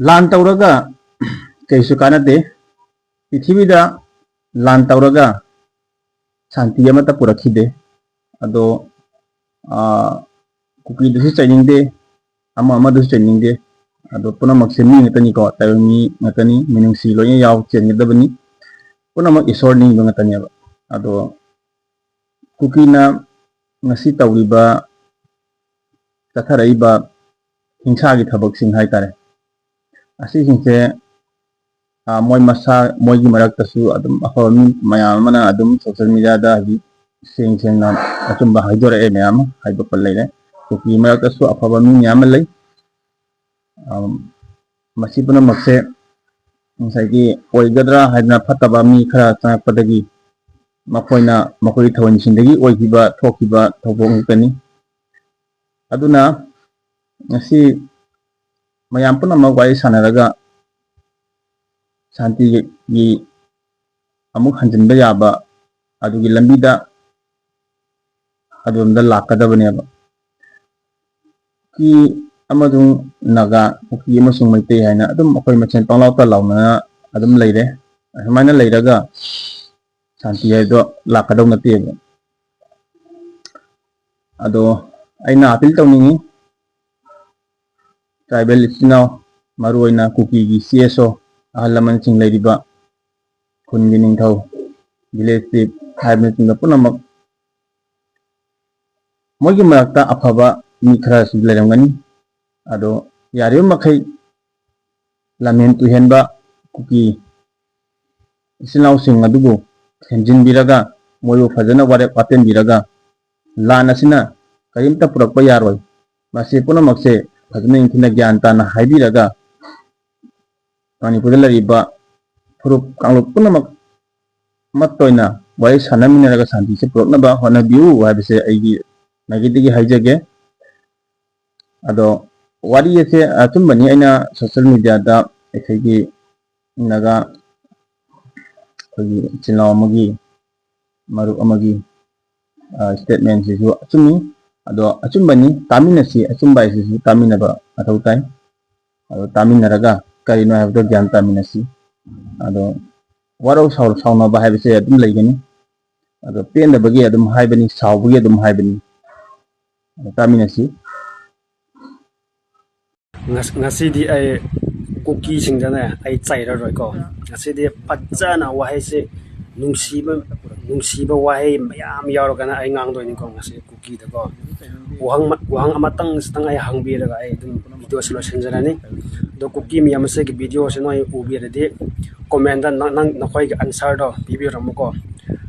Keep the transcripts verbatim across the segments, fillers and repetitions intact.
ꯂꯥꯟ ꯇꯧꯔꯒ ꯀꯩꯁꯨ ꯀꯥꯟꯅꯗꯦ꯫ ꯄ꯭ꯔꯤꯊꯤꯕꯤꯗ ꯂꯥꯟ ꯇꯧꯔꯒ ꯁꯥꯟꯇꯤ ꯑꯃꯠꯇ ꯄꯨꯔꯛꯈꯤꯗꯦ꯫ ꯑꯗꯣ ꯀꯨꯀꯤꯗꯁꯨ ꯆꯩꯅꯤꯡꯗꯦ, ꯑꯃ ꯑꯃꯗꯁꯨ ꯆꯩꯅꯤꯡꯗꯦ꯫ ꯑꯗꯣ ꯄꯨꯝꯅꯃꯛꯁꯦ ꯃꯤ ꯉꯥꯛꯇꯅꯤꯀꯣ, ꯇꯥꯏꯕꯪ ꯃꯤ ꯉꯥꯛꯇꯅꯤ, ꯃꯤꯅꯨꯡꯁꯤ ꯂꯣꯏꯅ ꯌꯥꯎ ꯆꯦꯟꯒꯗꯕꯅꯤ꯫ ꯄꯨꯝꯅꯃꯛ ꯏꯁꯣꯔ ꯅꯤꯡꯕ ꯉꯥꯛꯇꯅꯦꯕ꯫ ꯑꯗꯣ ꯀꯨꯀꯤꯅ ꯉꯁꯤ ꯇꯧꯔꯤꯕ, ꯆꯠꯊꯔꯛꯏꯕ ꯍꯤꯡꯁꯥꯒꯤ ꯊꯕꯛꯁꯤꯡ ꯍꯥꯏꯇꯥꯔꯦ, ꯑꯁꯤꯁꯤꯡꯁꯦ ꯃꯣꯏ ꯃꯁꯥ, ꯃꯣꯏꯒꯤ ꯃꯔꯛꯇꯁꯨ ꯑꯗꯨꯝ ꯑꯐꯕ ꯃꯤ ꯃꯌꯥꯝ ꯑꯃꯅ ꯑꯗꯨꯝ ꯁꯣꯁꯦꯜ ꯃꯦꯗꯤꯌꯥꯗ ꯍꯧꯖꯤꯛ ꯁꯦꯡ ꯁꯦꯡꯅ ꯑꯆꯨꯝꯕ ꯍꯥꯏꯗꯣꯔꯛꯑꯦ, ꯃꯌꯥꯝ ꯑꯃ ꯍꯥꯏꯗꯣꯛꯄ ꯂꯩꯔꯦ꯫ ꯀꯨꯀꯤ ꯃꯔꯛꯇꯁꯨ ꯑꯐꯕ ꯃꯤ ꯃꯌꯥꯝ ꯑꯃ ꯂꯩ꯫ ꯃꯁꯤ ꯄꯨꯝꯅꯃꯛꯁꯦ ꯉꯁꯥꯏꯒꯤ ꯑꯣꯏꯒꯗ꯭ꯔꯥ ꯍꯥꯏꯗꯅ ꯐꯠꯇꯕ ꯃꯤ ꯈꯔ ꯆꯪꯉꯛꯄꯗꯒꯤ ꯃꯈꯣꯏꯅ, ꯃꯈꯣꯏꯒꯤ ꯊꯑꯣꯏꯁꯤꯡꯗꯒꯤ ꯑꯣꯏꯈꯤꯕ, ꯊꯣꯛꯈꯤꯕ ꯊꯧꯗꯣꯛ ꯉꯥꯛꯇꯅꯤ꯫ ꯑꯗꯨꯅ ꯉꯁꯤ ꯃꯌꯥꯝ ꯄꯨꯝꯅꯃꯛ ꯋꯥꯔꯤ ꯁꯥꯟꯅꯔꯒ ꯁꯥꯟꯇꯤꯒꯤ ꯑꯃꯨꯛ ꯍꯟꯖꯤꯟꯕ ꯌꯥꯕ ꯑꯗꯨꯒꯤ ꯂꯝꯕꯤꯗ ꯑꯗꯣꯝꯗ ꯂꯥꯛꯀꯗꯕꯅꯦꯕ꯫ ꯀꯨꯀꯤ ꯑꯃꯁꯨꯡ ꯅꯥꯒꯥ, ꯀꯨꯀꯤ ꯑꯃꯁꯨꯡ ꯃꯩꯇꯩ ꯍꯥꯏꯅ ꯑꯗꯨꯝ ꯑꯩꯈꯣꯏ ꯃꯁꯦꯟ ꯄꯪꯂꯥꯎꯇ ꯂꯥꯎꯅꯅ ꯑꯗꯨꯝ ꯂꯩꯔꯦ꯫ ꯑꯁꯨꯃꯥꯏꯅ ꯂꯩꯔꯒ ꯁꯥꯟꯇꯤ ꯍꯥꯏꯕꯗꯣ ꯂꯥꯛꯀꯗꯧ ꯅꯠꯇꯦꯕ꯫ ꯑꯗꯣ ꯑꯩꯅ ꯑꯥꯄꯤꯜ ꯇꯧꯅꯤꯡꯉꯤ, ꯇ꯭ꯔꯥꯏꯕꯦꯜ ꯏꯆꯤꯟ ꯏꯅꯥꯎ, ꯃꯔꯨꯑꯣꯏꯅ ꯀꯨꯀꯤꯒꯤ ꯁꯤ ꯑꯦꯁ ꯑꯣ, ꯑꯍꯜ ꯂꯃꯟꯁꯤꯡ ꯂꯩꯔꯤꯕ ꯈꯨꯟꯒꯤ ꯅꯤꯡꯊꯧ, ꯚꯤꯂꯦꯖ ꯆꯤꯐ ꯍꯥꯏꯕꯅꯆꯤꯡꯕ ꯄꯨꯝꯅꯃꯛ, ꯃꯣꯏꯒꯤ ꯃꯔꯛꯇ ꯑꯐꯕ ꯃꯤ ꯈꯔꯁꯨ ꯂꯩꯔꯝꯒꯅꯤ꯫ ꯑꯗꯣ ꯌꯥꯔꯤꯕ ꯃꯈꯩ ꯂꯝꯍꯦꯟ ꯇꯨꯍꯦꯟꯕ ꯀꯨꯀꯤ ꯏꯆꯤꯜ ꯏꯅꯥꯎꯁꯤꯡ ꯑꯗꯨꯕꯨ ꯊꯦꯝꯖꯤꯟꯕꯤꯔꯒ, ꯃꯣꯏꯕꯨ ꯐꯖꯅ ꯋꯥꯔꯦꯞ ꯋꯥꯇꯦꯝꯕꯤꯔꯒ, ꯂꯥꯟ ꯑꯁꯤꯅ ꯀꯔꯤꯝꯇ ꯄꯨꯔꯛꯄ ꯌꯥꯔꯣꯏ, ꯃꯁꯤ ꯄꯨꯝꯅꯃꯛꯁꯦ ꯐꯖꯅ ꯅꯤꯡꯊꯤꯅ ꯒ꯭ꯌꯥꯟ ꯇꯥꯅ ꯍꯥꯏꯕꯤꯔꯒ, ꯃꯅꯤꯄꯨꯔꯗ ꯂꯩꯔꯤꯕ ꯐꯨꯔꯨꯞ ꯀꯥꯡꯂꯨꯞ ꯄꯨꯝꯅꯃꯛ ꯑꯃꯠꯇ ꯑꯣꯏꯅ ꯋꯥꯔꯤ ꯁꯥꯟꯅꯃꯤꯟꯅꯔꯒ ꯁꯥꯟꯇꯤꯁꯦ ꯄꯨꯔꯛꯅꯕ ꯍꯣꯠꯅꯕꯤꯌꯨ ꯍꯥꯏꯕꯁꯦ ꯑꯩꯒꯤ ꯃꯥꯏꯀꯩꯗꯒꯤ ꯍꯥꯏꯖꯒꯦ꯫ ꯑꯗꯣ ꯋꯥꯔꯤ ꯑꯁꯦ ꯑꯆꯨꯝꯕꯅꯤ꯫ ꯑꯩꯅ ꯁꯣꯁꯦꯜ ꯃꯦꯗꯤꯌꯥꯗ ꯑꯩꯈꯣꯏꯒꯤ ꯅꯥꯒꯥ, ꯑꯩꯈꯣꯏꯒꯤ ꯏꯆꯤꯜ ꯏꯅꯥꯎ ꯑꯃꯒꯤ, ꯃꯔꯨꯞ ꯑꯃꯒꯤ ꯁ꯭ꯇꯦꯠꯃꯦꯟꯁꯤꯁꯨ ꯑꯆꯨꯝꯃꯤ꯫ ꯑꯗꯣ ꯑꯆꯨꯝꯕꯅꯤ, ꯇꯥꯃꯤꯟꯅꯁꯤ, ꯑꯆꯨꯝꯕ ꯍꯥꯏꯁꯤꯁꯨ ꯇꯥꯃꯤꯟꯅꯕ ꯃꯊꯧ ꯇꯥꯏ꯫ ꯑꯗꯣ ꯇꯥꯃꯤꯟꯅꯔꯒ ꯀꯔꯤꯅꯣ ꯍꯥꯏꯕꯗꯣ ꯒ꯭ꯌꯥꯟ ꯇꯥꯃꯤꯟꯅꯁꯤ꯫ ꯑꯗꯣ ꯋꯥꯔꯧ ꯁꯥꯎ-, ꯁꯥꯎꯅꯕ ꯍꯥꯏꯕꯁꯦ ꯑꯗꯨꯝ ꯂꯩꯒꯅꯤ꯫ ꯑꯗꯣ ꯄꯦꯟꯗꯕꯒꯤ ꯑꯗꯨꯝ ꯍꯥꯏꯕꯅꯤ, ꯁꯥꯎꯕꯒꯤ ꯑꯗꯨꯝ ꯍꯥꯏꯕꯅꯤ꯫ ꯑꯗꯣ ꯇꯥꯃꯤꯟꯅꯁꯤ꯫ ꯉꯁ-, ꯉꯁꯤꯗꯤ ꯑꯩ ꯀꯨꯀꯤꯁꯤꯡꯗꯅꯦ ꯑꯩ ꯆꯩꯔꯔꯣꯏꯀꯣ꯫ ꯉꯁꯤꯗꯤ ꯐꯖꯅ ꯋꯥꯍꯩꯁꯦ ꯅꯨꯡꯁꯤꯕ, ꯅꯨꯡꯁꯤꯕ ꯋꯥꯍꯩ ꯃꯌꯥꯝ ꯌꯥꯎꯔꯒꯅ ꯑꯩ ꯉꯥꯡꯗꯣꯏꯅꯤꯀꯣ ꯉꯁꯤ ꯀꯨꯀꯤꯗꯀꯣ꯫ ꯋꯥꯍꯪ ꯃ-, ꯋꯥꯍꯪ ꯑꯃꯇꯪ ꯈꯤꯇꯪ ꯑꯩ ꯍꯪꯕꯤꯔꯒ ꯑꯩ ꯑꯗꯨꯝ ꯚꯤꯗꯤꯑꯣꯁꯦ ꯂꯣꯏꯁꯤꯟꯖꯔꯅꯤ꯫ ꯑꯗꯣ ꯀꯨꯀꯤ ꯃꯌꯥꯝ ꯑꯁꯤꯒꯤ ꯚꯤꯗꯤꯑꯣꯁꯦ ꯅꯣꯏ ꯎꯕꯤꯔꯗꯤ ꯀꯣꯃꯦꯟꯗ ꯅꯪ, ꯅꯪ, ꯅꯈꯣꯏꯒꯤ ꯑꯟꯁꯔꯗꯣ ꯄꯤꯕꯤꯔꯝꯃꯨꯀꯣ꯫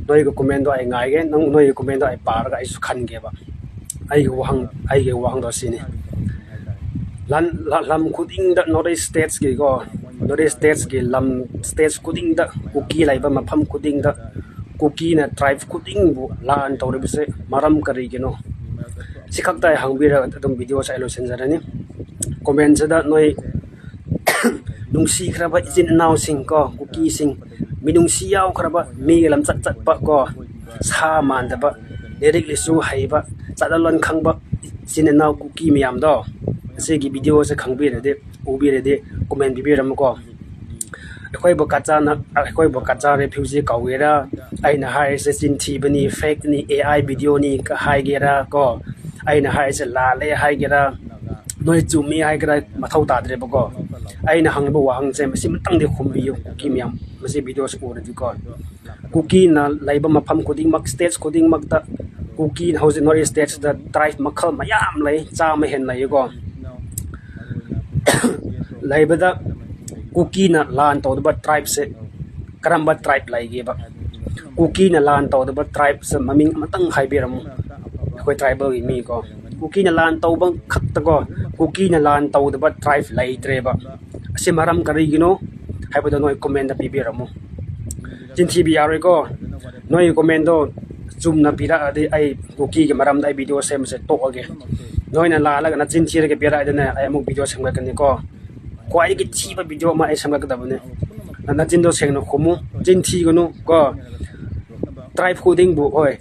ꯅꯣꯏꯒꯤ ꯀꯣꯃꯦꯟꯗꯣ ꯑꯩ ꯉꯥꯏꯒꯦ꯫ ꯅꯪ, ꯅꯣꯏꯒꯤ ꯀꯣꯃꯦꯟꯗꯣ ꯑꯩ ꯄꯥꯔꯒ ꯑꯩꯁꯨ ꯈꯟꯒꯦꯕ꯫ ꯑꯩꯒꯤ ꯋꯥꯍꯪ, ꯑꯩꯒꯤ ꯋꯥꯍꯪꯗꯣ ꯑꯁꯤꯅꯤ꯫ ꯂꯝ, ꯂ-, ꯂꯝ ꯈꯨꯗꯤꯡꯗ North East States ꯀꯤꯀꯣ, North East States ꯀꯤ ꯂꯝ, states ꯈꯨꯗꯤꯡꯗ, ꯀꯨꯀꯤ ꯂꯩꯕ ꯃꯐꯝ ꯈꯨꯗꯤꯡꯗ ꯀꯨꯀꯤꯅ tribe ꯈꯨꯗꯤꯡꯕꯨ ꯂꯥꯟ ꯇꯧꯔꯤꯕꯁꯦ ꯃꯔꯝ ꯀꯔꯤꯒꯤꯅꯣ? ꯁꯤ ꯈꯛꯇ ꯑꯩ ꯍꯪꯕꯤꯔꯒ ꯑꯗꯨꯝ ꯚꯤꯗꯤꯑꯣꯁꯦ ꯑꯩ ꯂꯣꯏꯁꯤꯟꯖꯔꯅꯤ꯫ ꯀꯣꯃꯦꯟꯁꯤꯗ ꯅꯣꯏ ꯅꯨꯡꯁꯤꯈ꯭ꯔꯕ ꯏꯆꯤꯟ ꯏꯅꯥꯎꯁꯤꯡ ꯀꯣ, ꯀꯨꯀꯤꯁꯤꯡ, ꯃꯤꯅꯨꯡꯁꯤ ꯌꯥꯎꯈ꯭ꯔꯕ, ꯃꯤꯒꯤ ꯂꯝꯆꯠ ꯆꯠꯄ ꯀꯣ, ꯁꯥ ꯃꯥꯟꯗꯕ, ꯂꯥꯏꯔꯤꯛ ꯂꯥꯏꯁꯨ ꯍꯩꯕ, ꯆꯠꯅꯂꯣꯟ ꯈꯪꯕ ꯏꯆꯤꯟ ꯏꯅꯥꯎ ꯀꯨꯀꯤ ꯃꯌꯥꯝꯗꯣ, ꯑꯁꯤꯒꯤ ꯚꯤꯗꯤꯑꯣꯁꯦ ꯈꯪꯕꯤꯔꯗꯤ, ꯎꯕꯤꯔꯗꯤ, ꯀꯣꯃꯦꯟ ꯄꯤꯕꯤꯔꯝꯃꯨꯀꯣ꯫ ꯑꯩꯈꯣꯏꯕꯨ ꯀꯆꯥꯅ, ꯑꯩꯈꯣꯏꯕꯨ ꯀꯆꯥ refugee ꯀꯧꯒꯦꯔꯥ, ꯑꯩꯅ ꯍꯥꯏꯔꯤꯁꯦ ꯆꯤꯟꯊꯤꯕꯅꯤ, fakeꯅꯤ, A I videoꯅꯤ ꯍꯥꯏꯒꯦꯔꯥ ꯀꯣ, ꯑꯩꯅ ꯍꯥꯏꯔꯤꯁꯦ ꯂꯥꯜꯂꯦ ꯍꯥꯏꯒꯦꯔꯥ, ꯅꯣꯏ ꯆꯨꯝꯃꯤ ꯍꯥꯏꯒꯦꯔꯥ, ꯃꯊꯧ ꯇꯥꯗ꯭ꯔꯦꯕꯀꯣ꯫ ꯑꯩꯅ ꯍꯪꯂꯤꯕ ꯋꯥꯍꯪꯁꯦ ꯃꯁꯤꯃꯇꯪꯗꯤ ꯈꯨꯝꯕꯤꯌꯨ, ꯀꯨꯀꯤ ꯃꯌꯥꯝ, ꯃꯁꯤ ꯚꯤꯗꯤꯑꯣꯁꯦ ꯎꯔꯗꯤꯀꯣ꯫ ꯀꯨꯀꯤꯅ ꯂꯩꯕ ꯃꯐꯝ ꯈꯨꯗꯤꯡꯃꯛ, states ꯈꯨꯗꯤꯡꯃꯛꯇ, ꯀꯨꯀꯤ ꯍꯧꯖꯤꯛ North East Statesꯇ tribe ꯃꯈꯜ ꯃꯌꯥꯝ ꯂꯩ, ꯆꯥꯝꯃ ꯍꯦꯟꯅ ꯂꯩꯌꯦꯀꯣ꯫ ꯂꯩꯕꯗ ꯀꯨꯀꯤꯅ ꯂꯥꯟ ꯇꯧꯗꯕ tribeꯁꯦ ꯀꯔꯝꯕ tribe ꯂꯩꯒꯦꯕ? ꯀꯨꯀꯤꯅ ꯂꯥꯟ ꯇꯧꯗꯕ tribeꯁꯦ ꯃꯃꯤꯡ ꯑꯃꯇꯪ ꯍꯥꯏꯕꯤꯔꯝꯃꯨ꯫ ꯑꯩꯈꯣꯏ tribalꯒꯤ ꯃꯤꯀꯣ, ꯀꯨꯀꯤꯅ ꯂꯥꯟ ꯇꯧꯕ ꯈꯛꯇꯀꯣ, ꯀꯨꯀꯤꯅ ꯂꯥꯟ ꯇꯧꯗꯕ tribe ꯂꯩꯇ꯭ꯔꯦꯕ꯫ ꯑꯁꯤ ꯃꯔꯝ ꯀꯔꯤꯒꯤꯅꯣ ꯍꯥꯏꯕꯗꯣ ꯅꯣꯏ ꯀꯣꯃꯦꯟꯗ ꯄꯤꯕꯤꯔꯝꯃꯨ꯫ ꯆꯤꯟꯊꯤꯕ ꯌꯥꯔꯣꯏꯀꯣ꯫ ꯅꯣꯏꯒꯤ ꯀꯣꯃꯦꯟꯗꯣ ꯆꯨꯝꯅ ꯄꯤꯔꯛꯑꯗꯤ ꯑꯩ ꯀꯨꯀꯤꯒꯤ ꯃꯔꯝꯗ ꯑꯩ ꯚꯤꯗꯤꯑꯣ ꯁꯦꯝꯕꯁꯦ ꯇꯣꯛꯑꯒꯦ꯫ ꯅꯣꯏꯅ ꯂꯥꯜꯂꯒ ꯅꯆꯤꯟ ꯊꯤꯔꯒ ꯄꯤꯔꯛꯑꯗꯤꯅꯦ ꯑꯩ ꯑꯃꯨꯛ ꯚꯤꯗꯤꯑꯣ ꯁꯦꯝꯒꯠꯀꯅꯤꯀꯣ꯫ ꯈ꯭ꯋꯥꯏꯗꯒꯤ ꯊꯤꯕ ꯚꯤꯗꯤꯑꯣ ꯑꯃ ꯑꯩ ꯁꯦꯝꯒꯠꯀꯗꯕꯅꯦ꯫ ꯅ-, ꯅꯆꯤꯟꯗꯣ ꯁꯦꯡꯅ ꯈꯨꯝꯃꯨ꯫ ꯆꯤꯟ ꯊꯤꯒꯅꯨ ꯀꯣ꯫ Tribe ꯈꯨꯗꯤꯡꯕꯨ, ꯍꯣꯏ,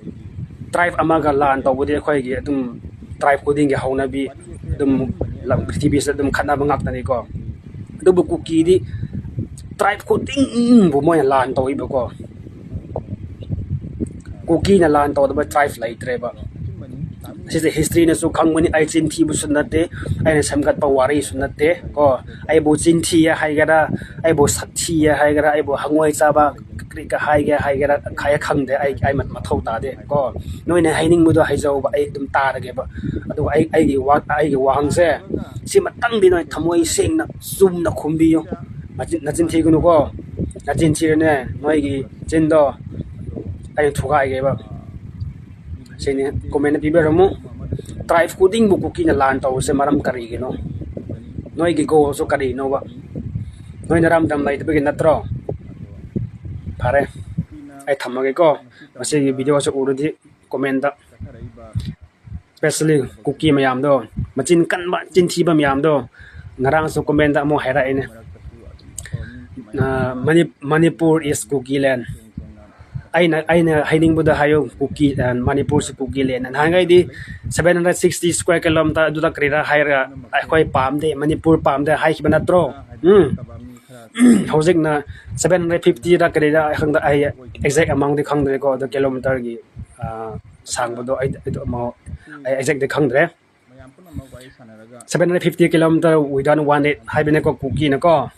tribe ꯑꯃꯒ ꯂꯥꯟ ꯇꯧꯕꯗꯤ ꯑꯩꯈꯣꯏꯒꯤ ꯑꯗꯨꯝ tribe ꯈꯨꯗꯤꯡꯒꯤ ꯍꯧꯅꯕꯤ ꯑꯗꯨꯝ ꯂꯝ ꯄ꯭ꯔꯤꯊꯤꯕꯤꯁꯤꯗ ꯑꯗꯨꯝ ꯈꯠꯅꯕ ꯉꯥꯛꯇꯅꯤꯀꯣ꯫ ꯑꯗꯨꯕꯨ ꯀꯨꯀꯤꯗꯤ tribe ꯈꯨꯗꯤꯡꯕꯨ ꯃꯣꯏꯅ ꯂꯥꯟ ꯇꯧꯏꯕꯀꯣ꯫ ꯀꯨꯀꯤꯅ ꯂꯥꯟ ꯇꯧꯗꯕ tribe ꯂꯩꯇ꯭ꯔꯦꯕ꯫ ꯁꯤꯁꯦ historyꯅꯁꯨ ꯈꯪꯕꯅꯤ, ꯑꯩ ꯆꯤꯟ ꯊꯤꯕꯁꯨ ꯅꯠꯇꯦ, ꯑꯩꯅ ꯁꯦꯝꯒꯠꯄ ꯋꯥꯔꯤꯁꯨ ꯅꯠꯇꯦ ꯀꯣ꯫ ꯑꯩꯕꯨ ꯆꯤꯟ ꯊꯤꯌꯦ ꯍꯥꯏꯒꯦꯔꯥ, ꯑꯩꯕꯨ ꯁꯛ ꯊꯤꯌꯦ ꯍꯥꯏꯒꯦꯔꯥ, ꯑꯩꯕꯨ ꯍꯪꯉꯣꯏ ꯆꯥꯕ ꯀꯔꯤ ꯀ ꯍꯥꯏꯒꯦ ꯍꯥꯏꯒꯦꯔꯥ, ꯈꯥꯏ ꯈꯪꯗꯦ, ꯑꯩ ꯑꯩ ꯃꯊꯧ ꯇꯥꯗꯦ ꯀꯣ꯫ ꯅꯣꯏꯅ ꯍꯥꯏꯅꯤꯡꯕꯗꯣ ꯍꯥꯏꯖꯧꯕ, ꯑꯩ ꯑꯗꯨꯝ ꯇꯥꯔꯒꯦꯕ꯫ ꯑꯗꯨꯒ ꯑꯩ ꯑꯩꯒꯤ ꯋꯥ ꯑꯩꯒꯤ ꯋꯥꯍꯪꯁꯦ ꯁꯤꯃꯇꯪꯗꯤ ꯅꯣꯏ ꯊꯃꯣꯏ ꯁꯦꯡꯅ ꯆꯨꯝꯅ ꯈꯨꯝꯕꯤꯌꯨ꯫ ꯅꯆꯤꯟ ꯅꯆꯤꯟ ꯊꯤꯒꯅꯨꯀꯣ꯫ ꯅꯆꯤꯟ ꯊꯤꯔꯅꯦ, ꯅꯣꯏꯒꯤ ꯆꯤꯟꯗꯣ ꯑꯩꯅ ꯊꯨꯒꯥꯏꯒꯦꯕ꯫ ꯁꯤꯅꯤ꯫ Commentꯇ ꯄꯤꯕꯤꯔꯝꯃꯨ꯫ Tribe ꯈꯨꯗꯤꯡꯕꯨ ꯀꯨꯀꯤꯅ ꯂꯥꯟ ꯇꯧꯕꯁꯦ ꯃꯔꯝ ꯀꯔꯤꯒꯤꯅꯣ? ꯅꯣꯏꯒꯤ goalꯁꯨ ꯀꯔꯤꯅꯣꯕ? ꯅꯣꯏ ꯅꯔꯝꯗꯝ ꯂꯩꯇꯕꯒꯤ ꯅꯠꯇ꯭ꯔꯣ? ꯐꯔꯦ, ꯑꯩ ꯊꯝꯃꯒꯦꯀꯣ꯫ ꯃꯁꯤꯒꯤ videoꯁꯦ ꯎꯔꯗꯤ commentꯇ, especially ꯀꯨꯀꯤ ꯃꯌꯥꯝꯗꯣ, ꯃꯆꯤꯟ ꯀꯟꯕ, ꯆꯤꯟ ꯊꯤꯕ ꯃꯌꯥꯝꯗꯣ, ꯉꯔꯥꯡꯁꯨ commentꯇ ꯑꯃꯨꯛ ꯍꯥꯏꯔꯛꯑꯦꯅꯦ꯫ ꯑ, money-, Manipur is Kuki land꯫ ꯑꯩꯅ ꯑꯩꯅ ꯍꯥꯏꯅꯤꯡꯕꯗ ꯍꯥꯏꯌꯨ, ꯀꯨꯀꯤ, ꯑ, ꯃꯅꯤꯄꯨꯔꯁꯤ ꯀꯨꯀꯤ land꯫ ꯅꯍꯥꯟꯈꯩꯗꯤ seven hundred sixty square kilometer ꯑꯗꯨꯗ ꯀꯔꯤꯔꯥ ꯍꯥꯏꯔꯒ ꯑꯩꯈꯣꯏ ꯄꯥꯝꯗꯦ, ꯃꯅꯤꯄꯨꯔ ꯄꯥꯝꯗꯦ ꯍꯥꯏꯈꯤꯕ ꯅꯠꯇ꯭ꯔꯣ? ꯎꯝ꯫ ꯍꯧꯖꯤꯛꯅ seven hundred fiftyꯔ ꯀꯔꯤꯔꯥ, ꯑꯩ ꯈꯪꯗ-, ꯑꯩ exact amountꯗꯤ ꯈꯪꯗ꯭ꯔꯦꯀꯣ, ꯑꯗꯣ kilometerꯒꯤ, ꯑ, ꯁꯥꯡꯕꯗꯣ ꯑꯩ, ꯑꯩ ꯑꯗꯨ ꯑꯃ ꯑꯩ exactꯗꯤ ꯈꯪꯗ꯭ꯔꯦ꯫ Seven hundred fifty kilometer within one day ꯍꯥꯏꯕꯅꯦꯀꯣ ꯀꯨꯀꯤꯅꯀꯣ꯫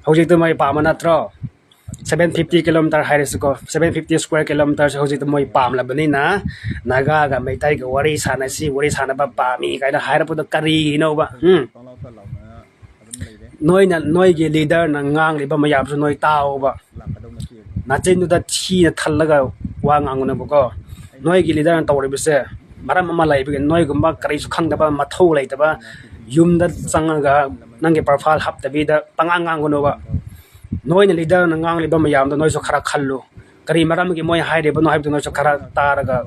ꯍꯧꯖꯤꯛꯇꯤ ꯃꯣꯏ ꯄꯥꯝꯕ ꯅꯠꯇ꯭ꯔꯣ? Seven fifty kilometer ꯍꯥꯏꯔꯁꯤꯀꯣ, seven fifty square kilometerꯁꯦ ꯍꯧꯖꯤꯛꯇꯤ ꯃꯣꯏ ꯄꯥꯝꯂꯕꯅꯤꯅ, ꯅꯥꯒꯥꯒ ꯃꯩꯇꯩꯒ ꯋꯥꯔꯤ ꯁꯥꯟꯅꯁꯤ, ꯋꯥꯔꯤ ꯁꯥꯟꯅꯕ ꯄꯥꯝꯃꯤ ꯀꯥꯏꯅ ꯍꯥꯏꯔꯛꯄꯗꯣ ꯀꯔꯤꯒꯤꯅꯣꯕ? ꯎꯝ? ꯅꯣꯏꯅ, ꯅꯣꯏꯒꯤ leaderꯅ ꯉꯥꯡꯂꯤꯕ ꯃꯌꯥꯝꯁꯨ ꯅꯣꯏ ꯇꯥꯎꯕ꯫ ꯅꯆꯤꯟꯗꯨꯗ ꯊꯤꯅ ꯊꯜꯂꯒ ꯋꯥ ꯉꯥꯡꯒꯅꯨꯕꯀꯣ꯫ ꯅꯣꯏꯒꯤ leaderꯅ ꯇꯧꯔꯤꯕꯁꯦ ꯃꯔꯝ ꯑꯃ ꯂꯩꯕꯒꯤ, ꯅꯣꯏꯒꯨꯝꯕ ꯀꯔꯤꯁꯨ ꯈꯪꯗꯕ, ꯃꯊꯧ ꯂꯩꯇꯕ, ꯌꯨꯝꯗ ꯆꯪꯉꯒ ꯅꯪꯒꯤ profile ꯍꯥꯞꯇꯕꯤꯗ ꯄꯉꯥꯡ ꯉꯥꯡꯒꯅꯨꯕ꯫ ꯅꯣꯏꯅ leaderꯅ ꯉꯥꯡꯂꯤꯕ ꯃꯌꯥꯝꯗꯣ ꯅꯣꯏꯁꯨ ꯈꯔ ꯈꯜꯂꯨ꯫ ꯀꯔꯤ ꯃꯔꯝꯒꯤ ꯃꯣꯏ ꯍꯥꯏꯔꯤꯕꯅꯣ ꯍꯥꯏꯕꯗꯨ ꯅꯣꯏꯁꯨ ꯈꯔ ꯇꯥꯔꯒ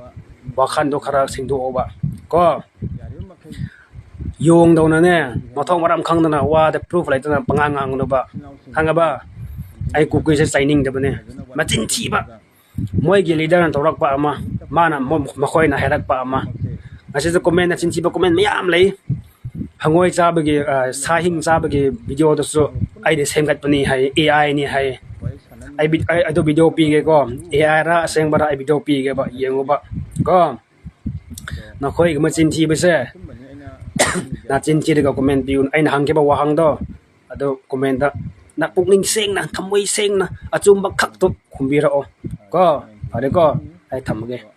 ꯋꯥꯈꯜꯗꯣ ꯈꯔ ꯁꯦꯡꯗꯣꯛꯑꯣꯕ ꯀꯣ꯫ ꯌꯣꯡꯗꯧꯅꯅꯦ, ꯃꯊꯧ ꯃꯔꯝ ꯈꯪꯗꯅ ꯋꯥꯗ proof ꯂꯩꯇꯅ ꯄꯉꯥꯡ ꯉꯥꯡꯒꯅꯨꯕ꯫ ꯈꯪꯉꯕ? ꯑꯩ ꯀꯨꯀꯤꯁꯦ ꯆꯩꯅꯤꯡꯗꯕꯅꯦ꯫ ꯃꯆꯤꯟ ꯊꯤꯕ꯫ ꯃꯣꯏꯒꯤ leaderꯅ ꯇꯧꯔꯛꯄ ꯑꯃ, ꯃꯥꯅ ꯃꯣ-, ꯃꯈꯣꯏꯅ ꯍꯥꯏꯔꯛꯄ ꯑꯃ꯫ ꯉꯁꯤꯁꯨ comment, ꯅꯆꯤꯟ ꯊꯤꯕ comment ꯃꯌꯥꯝ ꯂꯩ꯫ ꯍꯪꯉꯣꯏ ꯆꯥꯕꯒꯤ, ꯑ, ꯁꯥꯍꯤꯡ ꯆꯥꯕꯒꯤ videoꯗꯨꯁꯨ ꯑꯩꯅ ꯁꯦꯝꯒꯠꯄꯅꯤ ꯍꯥꯏ, AI ꯅꯤ ꯍꯥꯏ꯫ ꯑꯩ ꯚꯤ-, ꯑꯩ ꯑꯗꯨ video ꯄꯤꯒꯦꯀꯣ, AIꯔ ꯑꯁꯦꯡꯕꯔ ꯑꯩ video ꯄꯤꯒꯦꯕ, ꯌꯦꯡꯉꯨꯕ ꯀꯣ꯫ ꯅꯈꯣꯏꯒꯤ ꯃꯆꯤꯟ ꯊꯤꯕꯁꯦ, ꯅꯆꯤꯟ ꯊꯤꯔꯒ comment ꯄꯤꯌꯨ꯫ ꯑꯩꯅ ꯍꯪꯈꯤꯕ ꯋꯥꯍꯪꯗꯣ ꯑꯗꯨ commentꯇ ꯅ ꯄꯨꯛꯅꯤꯡ ꯁꯦꯡꯅ, ꯊꯃꯣꯏ ꯁꯦꯡꯅ, ꯑꯆꯨꯝꯕ ꯈꯛꯇ ꯈꯨꯝꯕꯤꯔꯛꯑꯣ ꯀꯣ꯫ ꯐꯔꯦꯀꯣ, ꯑꯩ ꯊꯝꯃꯒꯦ꯫